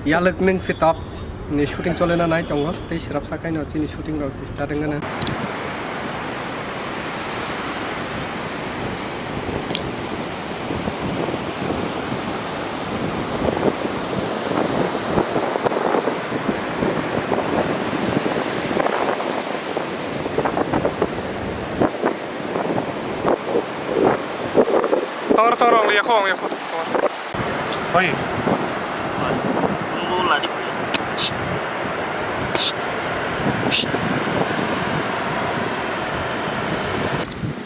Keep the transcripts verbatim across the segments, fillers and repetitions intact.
Yalwk nwng se top ni shooting cholena nai tongo, tei srapsa kaino chini shooting rok start wngna. Tor, tor, ong, yakho, ong, yakho, tor. Oi. Nunggu lari.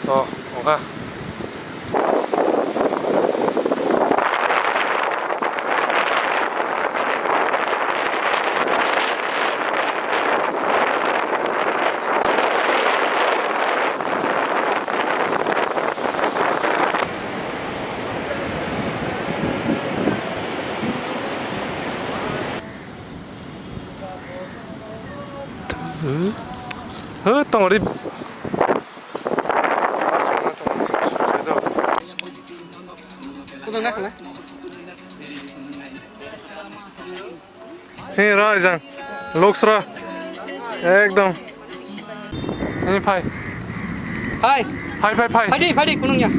Oh, oke. Huh? Huh, tong ri. Hey, ra jang. Looks ra. Ekdom. Ini phai. Hai. Phai, phai, phai. Phai di, phai di, kunung ya.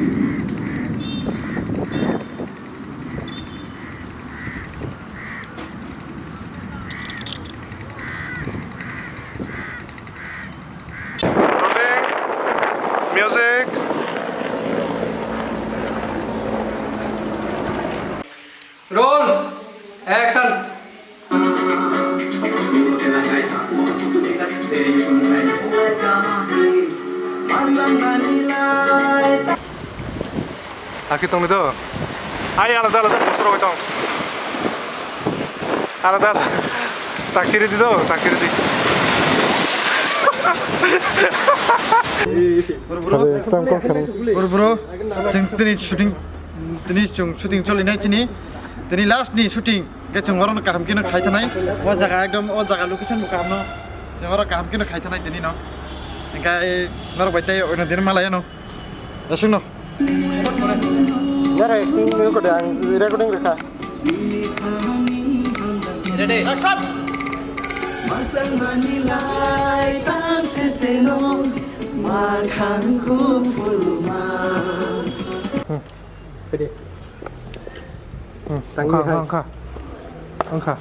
Rolling. Music. Roll. Action. Aki tong do. Ai alada alada bosor oi tong. Alada alada. Takiri di do, takiri di. Bro, bro. Bro, bro. Chwng tini shooting, tini chwng shooting choli nai chini. Tini last ni shooting. Ke chwng oro kaham kino khai thanai. O jaga ekdom, o jaga location bo kaham no. Chwng oro kaham kino khai thanai tini no. Engkai norok bai tei oino din malai ano. Aswkno. Naro acting nung kode ang recording rekha. Ready. Action. Ready. Hmm, tangwi wngkha, hai. Wngkha, wngkha. Wngkha.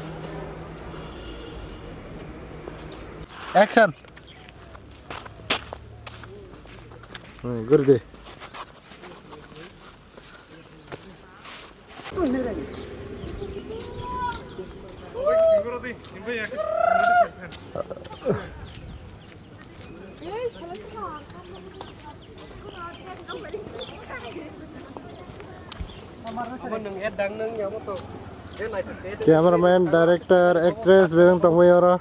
Action. Hmm, gurdi. Cameraman, director, actress, bebeng tongwi oro.